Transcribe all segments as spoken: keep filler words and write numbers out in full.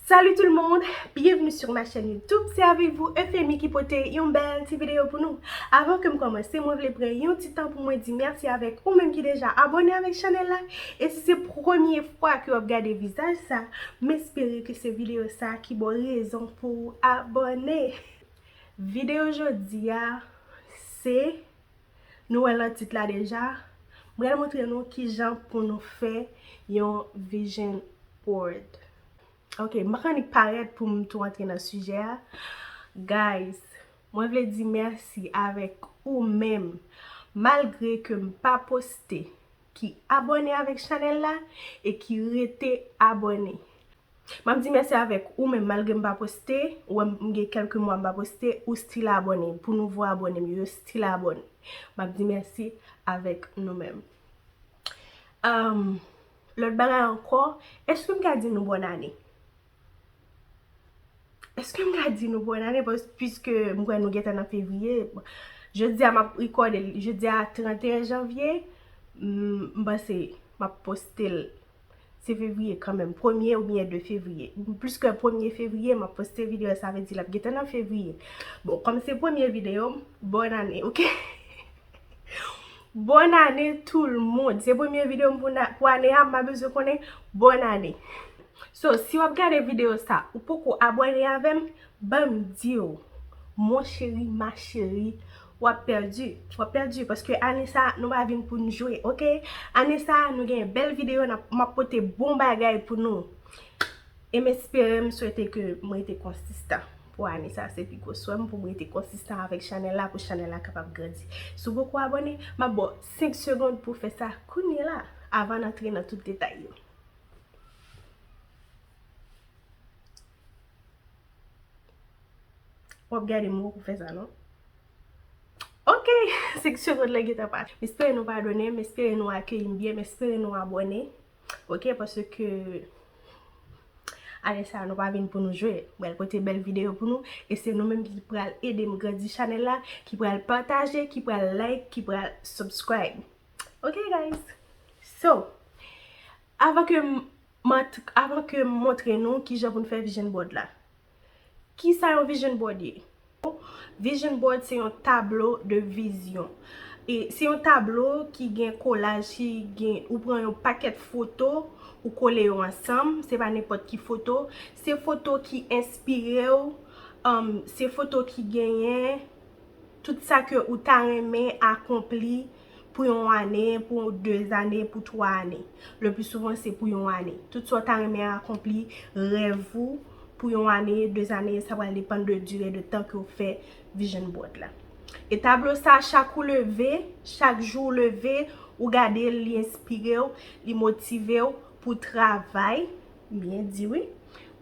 Salut tout le monde, bienvenue sur ma chaîne YouTube. C'est avec vous Euphémie ki pote yon bèl ti videyo pou nou. Avan ke m kòmanse, mwen vle pran yon ti tan pou mwen di mèsi avèk ou menm ki deja abòne avèk chanèl la. E si se premye fwa ke w ap gade vizaj sa, m espere ke se videyo sa ki ba w rezon pou w abòne. Videyo jodi a, se, nou wè nan tit la deja, m pral montre nou kijan pou nou fè yon vision board. Ok, m pa konn li parèt pou m tou antre nan sijè a. Guys, mwen vle di mèsi avèk ou menm, malgre ke m pa poste, ki abòne avèk chanèl la e ki rete abòne. M ap di mèsi avèk ou menm, malgre m pa poste, ou wè m gen kèlke mwa m pa poste, ou still abòne. Pou nouvo abòne m yo, yo still abòne. M ap di mèsi avèk nou menm. Ahn, lòt bagay ankò, èske m ka di nou bòn ane? Èske m ka di nou bòn ane? Pas-, piske m kwè nou gentan nan fevriye. Jodi a m ap rekòde l, jodi a trannteyen janvye, m, m panse m ap poste l, se fevriye kanmenm, premye oubyen de fevriye. Plis ke premye fevriye, m ap poste videyo, sa vle di l ap gentan nan fevriye. Bon, kòm se premye videyo m, bòn ane, ok? Bòn ane tout le monde. Se premye videyo m pou na-, pou ane a, m pa bezwen konnen, bòn ane. So, si w ap gade videyo sa, ou poko abòne avè m, ban m di w, mon chéri, ma chérie, w ap pèdi. W ap pèdi, paske ane sa, nou pa vin pou n jwe, ok? Ane sa, nou gen bèl videyo, n ap, m ap pote bon bagay pou nou. E m espere, m swete ke m rete konsistan pou ane sa. Se pi gwo swè m pou m rete konsistan avèk chanèl la, pou chanèl la kapab grandi. Si w poko abòne, m ap ba w senk segonn pou w fè sa kounye la, avan n antre nan tout detay yo. W ap gade m poko fè sa, non? Ok, senk segonn lan gentan pase. M espere nou padone m, m espere nou akeyi m byen, m espere nou abòne. Ok, paske ane sa a nou pa vin pou nou jwe. M pral pote bèl videyo pou nou. E se nou menm ki pral ede m grandi chanèl la, ki pral pataje, ki pral like, ki pral subscribe. Ok, guys? So, avan ke m, m ant-, avan ke m montre nou kijan pou n fè vision board la. Kisa yon vision board ye? Vision board se yon tablo de vizyon. E se yon tablo ki gen kolaj, ki gen, ou pran yon pakèt foto, ou kole yo ansanm, se pa nenpòt ki foto. Se foto ki enspire w, um, se foto ki genyen tout sa ke ou ta renmen akonpli pou yon ane, pou de zane, pou twa ane. Le pli souvan, se pou yon ane. Tout sa w ta renmen akonpli, rèv ou, pou yon ane, de zane, sa pral depann de dire de tan ke w fè vision board la. E tablo sa, chak ou leve, chak jou ou leve, ou gade l, li enspire w, li motive w pou travay, byen di wi,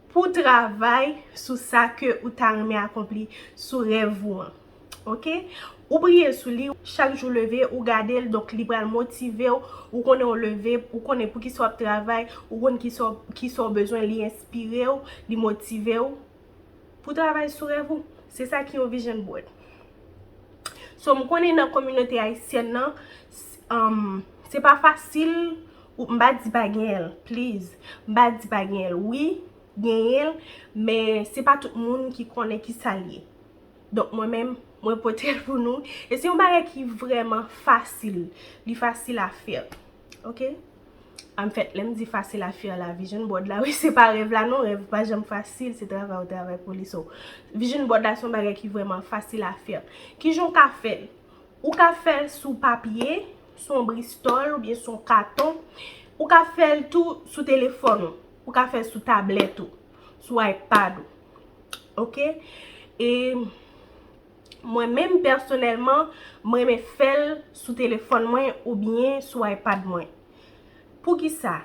pou travay sou sa ke ou ta renmen akonpli, sou rèv ou an. Ok? Ou priye sou li, chak jou leve, ou gade l, donk li pral motive w, ou konnen w leve, ou konnen pou kisa w ap travay, ou konn kisa w, kisa w bezwen, li enspire w, li motive w pou travay sou rèv ou. Se sa ki yon vision board. So, m konnen nan kominote ayisyèn nan, s-, um, se pa fasil, ou, m pa di pa genyen l, please. M pa di pa genyen l. Wi, genyen l, men se pa tout moun ki konnen kisa l ye. Donk, mwen menm, mwen pote l pou nou. E se yon bagay ki vrèman fasil. Li fasil a fè. Ok? Anfèt, lè m di fasil a fè la, vision board la, wi, se pa rèv la, non, rèv pa janm fasil, se travay ou travay pou li. So, vision board la, se yon bagay ki vrèman fasil a fè. Kijan w ka fè l? Ou ka fè l sou papye, sou yon bristòl oubyen sou yon katon. Ou ka fè l tou sou telefòn ou. Ou ka fè l sou tablèt ou, sou iPad ou. Ok? E mwen menm, pèsonèlman, mwen renmen fè l sou telefòn mwen oubyen sou iPad mwen. Poukisa?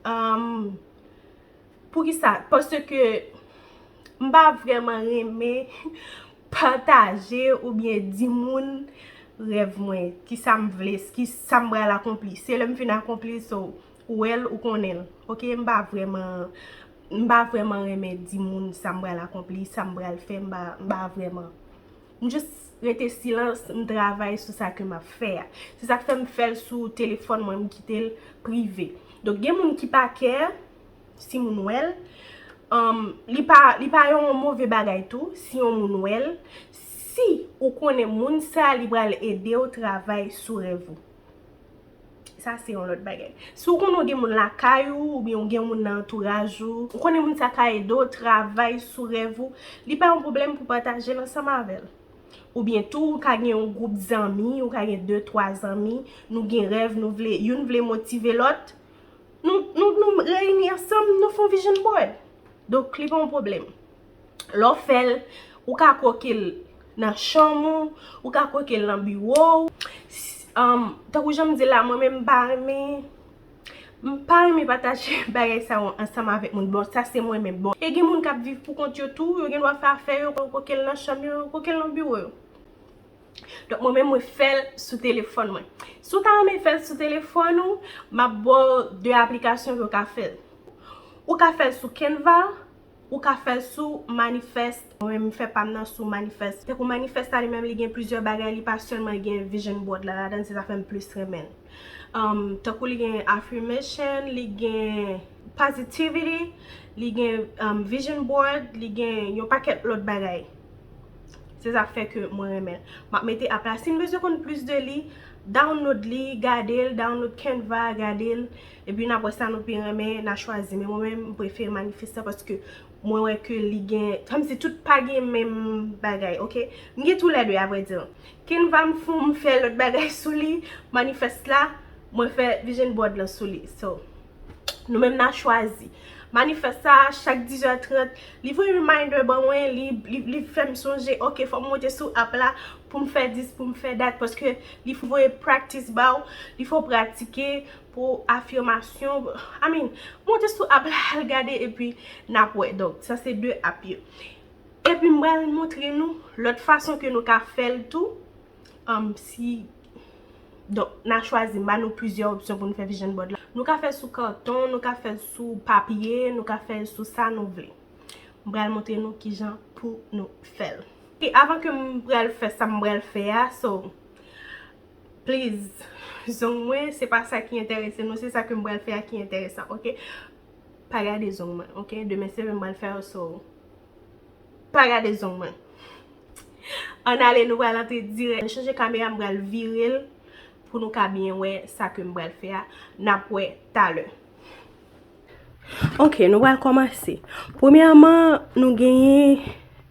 Ahn, poukisa? Paske m pa vrèman renmen pataje oubyen di moun rèv mwen, kisa m vle, kisa m pral akonpli. Se lè m fin akonpli, so, ou wè l, ou konnen l. Ok, m pa vrèman, m pa vrèman renmen di moun sa m pral akonpli, sa m pral fè, m pa, m pa vrèman. M jis rete silans, m travay sou sa ke m ap fè a. Se sa k fè m fè l sou telefòn mwen, m kite l prive. Donk, gen moun ki pa kè si moun wè l. Um, li pa, li pa yon move bagay tou si yon moun wè l. Si ou konnen moun sa, li pral ede w travay sou rèv ou. Sa se yon lòt bagay. Si w konnen w gen moun lakay ou, oubyen w gen moun nan antouraj ou, ou konnen moun sa ka ede w travay sou rèv ou, li pa yon pwoblèm pou pataje l ansanm avè l. Oubyen tou, ou ka gen yon gwoup zanmi, ou ka gen de, twa zanmi, nou gen rèv, nou vle, youn vle motive lòt, nou, nou, nou reyini ansanm, nou fè yon vision board. Donk, li pa yon pwoblèm. Lè w fè l, ou ka koke l nan chanm ou, ou ka koke l nan biwo w. S- um, tankou jan m di la, mwen menm m pa renmen, m pa renmen pataje bagay sa yo ansanm avèk moun. Bon, sa se mwen menm. Bon, e gen moun k ap viv pou kont yo tou, yo gen dwa fè afè yo, koke l nan chanm yo, koke l nan biwo yo. Donk, mwen menm, mwen fè l sou telefòn mwen. Si w ta renmen fè l sou telefòn ou, m ap ba w de aplikasyon ke w ka fè l. Ou ka fè l sou Canva, ou ka fè l sou Manifest. Mwen menm, m fè pa m nan sou Manifest. Tankou Manifest la, li menm, li gen plizyè bagay, li pa sèlman gen vision board la ladan, se sa fè m plis renmen l. Um, tankou li gen affirmation, li gen positivity, li gen, um, vision board, li gen yon pakèt lòt bagay. Se sa k fè ke mwen renmen l. M ap mete app la. Si n bezwen konn plis de li, download li, gade l, download Canva, gade l. Epi n ap wè sa nou pi renmen, n a chwazi. Men mwen menm, m prefere Manifest la paske mwen wè ke li gen, kòmsi tout pa gen menm bagay, oke? M gen toulède, avrèdi. Canva m fou, m fè lòt bagay sou li, Manifest la, mwen fè vision board lan sou li. So, nou menm n a chwazi. Manifest sa, chak diz è trant, li voye reminder ban mwen, li, li, li fè m sonje, oke, fò m monte sou app la pou m fè dis, pou m fè dat, paske li voye practice ba w, li fè w pratike pou afimasyon. I mean, monte sou app la, al gade, epi n ap wè. Donk, sa se de app yo. Epi m pral montre nou lòt fason ke nou ka fè l tou. Um, si, donk, n a chwazi, m ba nou plizyè opsyon pou nou fè vision board la. Nou ka fè l sou karton, nou ka fè l sou papye, nou ka fè l sou sa nou vle. M pral montre nou kijan pou nou fè l. E avan ke m pral fè sa m pral fè a, so, please, zong mwen, se pa sa ki enterese nou, se sa ke m pral fè a ki enteresan, oke? Pa gade zong mwen, oke? Demen se mwen m pral fè yo, so, pa gade zong mwen. Ann ale, nou pral antre dirèk. Chanje kamera, m pral vire l pou nou ka byen wè sa ke m pral fè a. N ap wè talè. Oke, nou pral kòmanse. Premyèman, nou genyen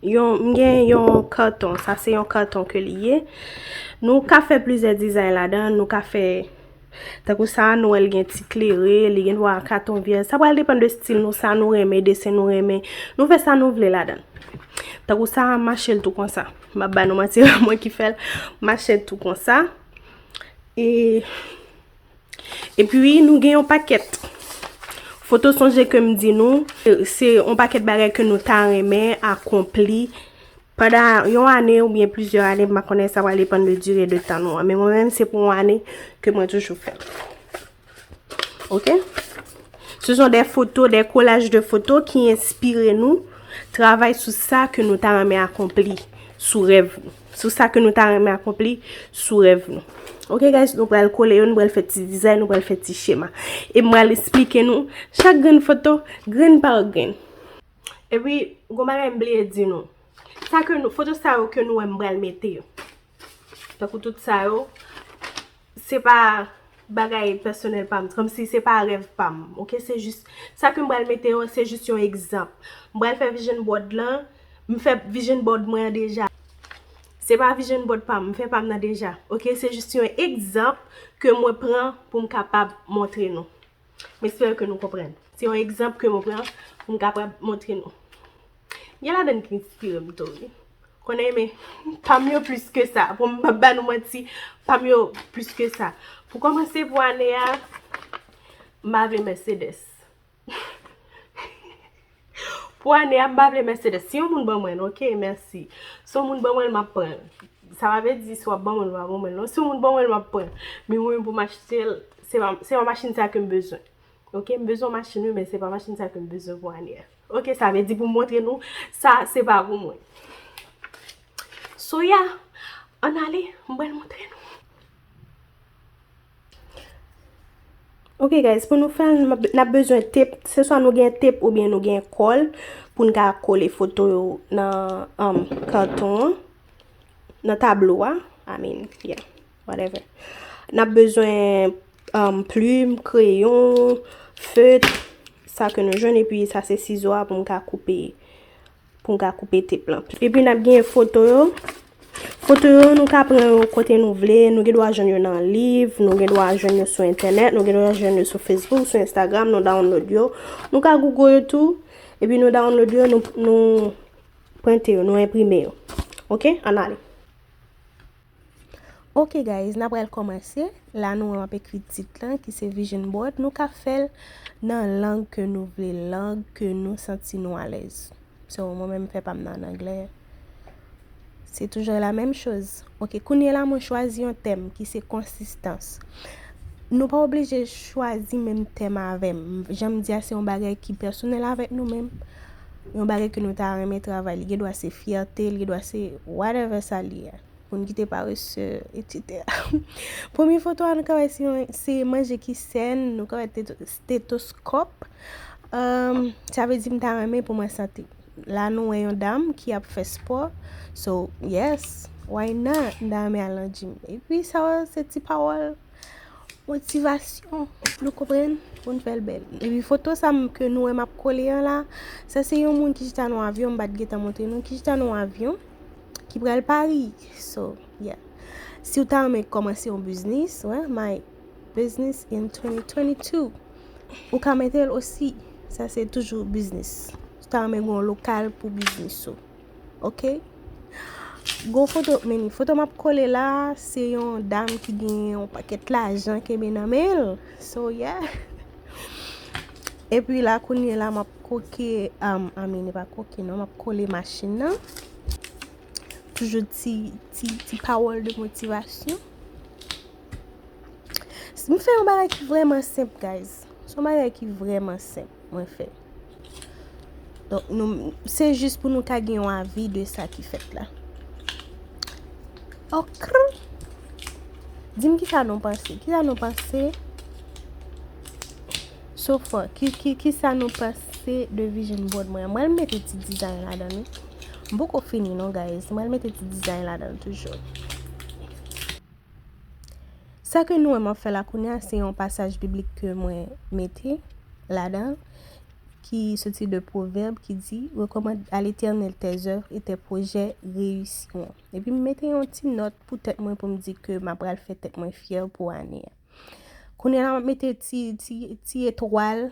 yon, m gen yon karton. Sa se yon karton ke li ye. Nou ka fè plizyè dizay ladan, nou ka fè Tankou sa a, nou wè l gen ti klere, li gen dwa katon vyèj. Sa pral depann de stil nou, sa nou renmen, desen nou renmen. Nou fè sa nou vle ladan l. Tankou sa a, m mache l tou konsa. M ap ba nou manti, mwen ki fè l. M mache l tou konsa. E, epi, nou gen yon pakèt foto, sonje ke m di nou, se, se yon pakèt bagay ke nou ta renmen akonpli pandan yon ane oubyen plizyè ane, m pa konnen, sa pral depann de dire de tan nou an. Men mwen menm, se pou yon ane ke mwen toujou fè l. Oke? Ce sont des photos, des collages de photos ki enspire nou travay sou sa ke nou ta renmen akonpli sou rèv nou. Sou sa ke nou ta renmen akonpli sou rèv nou. Oke, guys, nou pral kole yo, nou pral fè ti dizay, nou pral fè ti chema. E m pral esplike nou chak grenn foto, grenn pa grenn. Epi, gon bagay m bliye di nou. Sa ke nou, foto sa yo ke nou wè m pral mete yo. Tankou tout sa yo, se pa bagay pèsonèl pa m, kòmsi se pa rèv pa m, oke? Se jis, sa ke m pral mete yo, se jis yon egzanp. M pral fè vision board lan, m fè vision board mwen an deja. Se pa vision board pa m, m fè pa m nan deja, oke? Se jis yon egzanp ke mwen pran pou m kapab montre nou. M espere ke nou konprann. Se yon egzanp ke mwen pran pou m kapab montre nou. Gen ladan ki enspire m tou, wi. Konnen, men, pa m yo plis ke sa. Pou m pa ba nou manti, pa m yo plis ke sa. Pou kòmanse pou ane a, m pa vle Mercedes. Pou ane a, m pa vle Mercedes. Si yon moun ban mwen l, oke, mèsi. Si yon moun ban mwen l, m ap pran l. Sa pa vle di si w ap ban mwen l, w pa ban mwen l, non. Si yon moun ban mwen l, m ap pran l. Men mwen menm pou m achte l, se pa, se pa machin sa ke m bezwen. Oke, m bezwen yon machin, wi, men se pa machin sa ke m bezwen pou ane a. Oke, sa vle di pou m montre nou, sa, se pa pou mwen. So, yeah, ann ale, m pral montre nou. Ok guys, pou nou fè l, n ap bezwen tep. Se swa nou gen tep oubyen nou gen kòl pou n ka kole foto yo nan um, kanton an, nan tablo a. I mean, yeah, whatever. N ap bezwen um, plim, kreyon, fet, sa ke nou jwenn, epi sa se sizo a pou m ka koupe pou m ka koupe tep lan. Epi n ap gen foto yo. Foto yo, nou ka pran yo kote nou vle. Nou gen dwa jwenn yo nan liv, nou gen dwa jwenn yo sou entènèt, nou gen dwa jwenn yo sou Facebook, sou Instagram, nou download yo. Nou ka Google yo tou, epi nou download yo, nou, nou prente yo, nou enprime yo. Ok, ann ale. Ok guys, n ap pral kòmanse. La nou wè m ap ekri tit lan ki se vision board. Nou ka fè l nan lang ke nou vle, lang ke nou santi nou alèz. So, mwen menm m fè pa m nan an anglè. Se toujou la menm choz. Ok, kounye la mwen chwazi yon tèm ki se konsistans. Nou pa oblije chwazi menm tèm avè m. Jan m di a, se yon bagay ki pèsonèl avèk nou menm. Yon bagay ke nou ta renmen travay. Li gen dwa se fyète, li gen dwa se whatever sa li ye. Moun ki te parese, etsetera. Premye foto a nou ka wè se, se manje ki sèn, nou ka wè stetoskòp. Um, sa vle di m ta renmen pou mwen sante. La nou wè yon dam ki ap fè spò. So, yes, why not? M ta renmen al nan gym. Epi sa se ti pawòl motivasyon pou nou konprann, pou n fè l bèl. Epi foto sa ke nou wè m ap kole an la, sa se yon moun ki chita nan yon avyon, m pa t gentan montre nou, ki chita nan yon avyon ki pral Paris. So, yeah. Si w ta renmen kòmanse yon biznis, wè, my business in twenty twenty-two. Ou ka mete l osi. Sa se toujou biznis. Si w ta renmen gen yon lokal pou biznis ou. Ok? Gon foto, men foto m ap kole la, se yon dam ki gen yon pakèt lajan kenbe nan men l. So, yeah. Epi la, kounye la, m ap koke, um, I mean, e pa koke, non, m ap kole machin nan. Toujou ti, ti, ti pawòl de motivasyon. M fè yon bagay ki vrèman senp, guys. Se yon bagay ki vrèman senp, mwen fè. Donk, nou, se jis pou nou ka gen yon avi de sa ki fèt la. Ok. Di m kisa nou panse. Kisa nou panse? So far, ki, ki, kisa nou panse de vision board mwen? Mwen mete ti design ladan l wi. M poko fini non, guys. Mwen mete ti design ladan l toujou. Sa ke nou wè m ap fè la kounye a, se yon pasaj biblik ke mwen mete ladan l, ki soti de Pwovèb ki di, recommande à l'Éternel tes œuvres et tes projets réussiront. Epi m mete yon ti nòt pou tèt mwen pou m di ke m ap pral fè tèt mwen fyè pou ane a. Kounye a la m ap mete ti, ti, ti etwal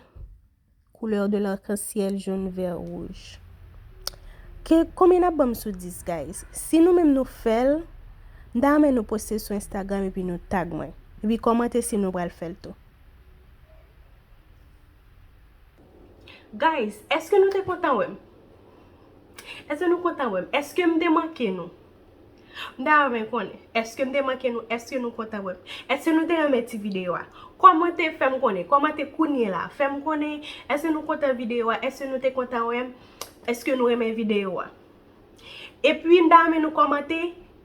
couleur de l'arc-en-ciel jaune vert rouge. Ke, konbyen n ap ban m sou dis, guys? Si nou menm nou fè l, m ta renmen nou poste sou Instagram epi nou tag mwen. Epi kòmante si nou pral fè l tou. Guys, èske nou te kontan wè m? Èske nou kontan wè m? Èske m te manke nou? M ta renmen konnen, èske m te manke nou? Èske nou kontan wè m? Èske nou te renmen ti videyo a? Kòmante fè m konnen, kòmante kounye la. Fè m konnen, èske nou kontan videyo a? Èske nou te kontan wè m? Èske nou renmen videyo a? Epi m ta renmen nou kòmante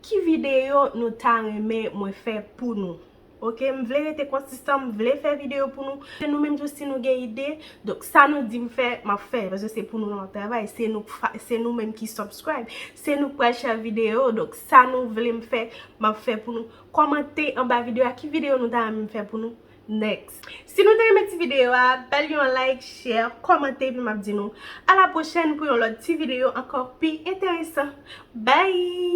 ki videyo nou ta renmen mwen fè pou nou. Ok, m vle rete konsistan, m vle fè videyo pou nou. Se nou menm tou si nou gen ide, donk sa nou di m fè, m ap fè, paske se pou nou nou ap travay, se nou, se nou menm ki subscribe, se nou k pral share videyo, donk sa nou vle m fè, m ap fè pou nou. Kòmante anba videyo a ki videyo nou ta renmen m fè pou nou next. Si nou te renmen ti videyo a, ba l yon like, share, kòmante, epi m ap di nou a la pwochèn pou yon lòt ti videyo ankò pi enteresan. Bye!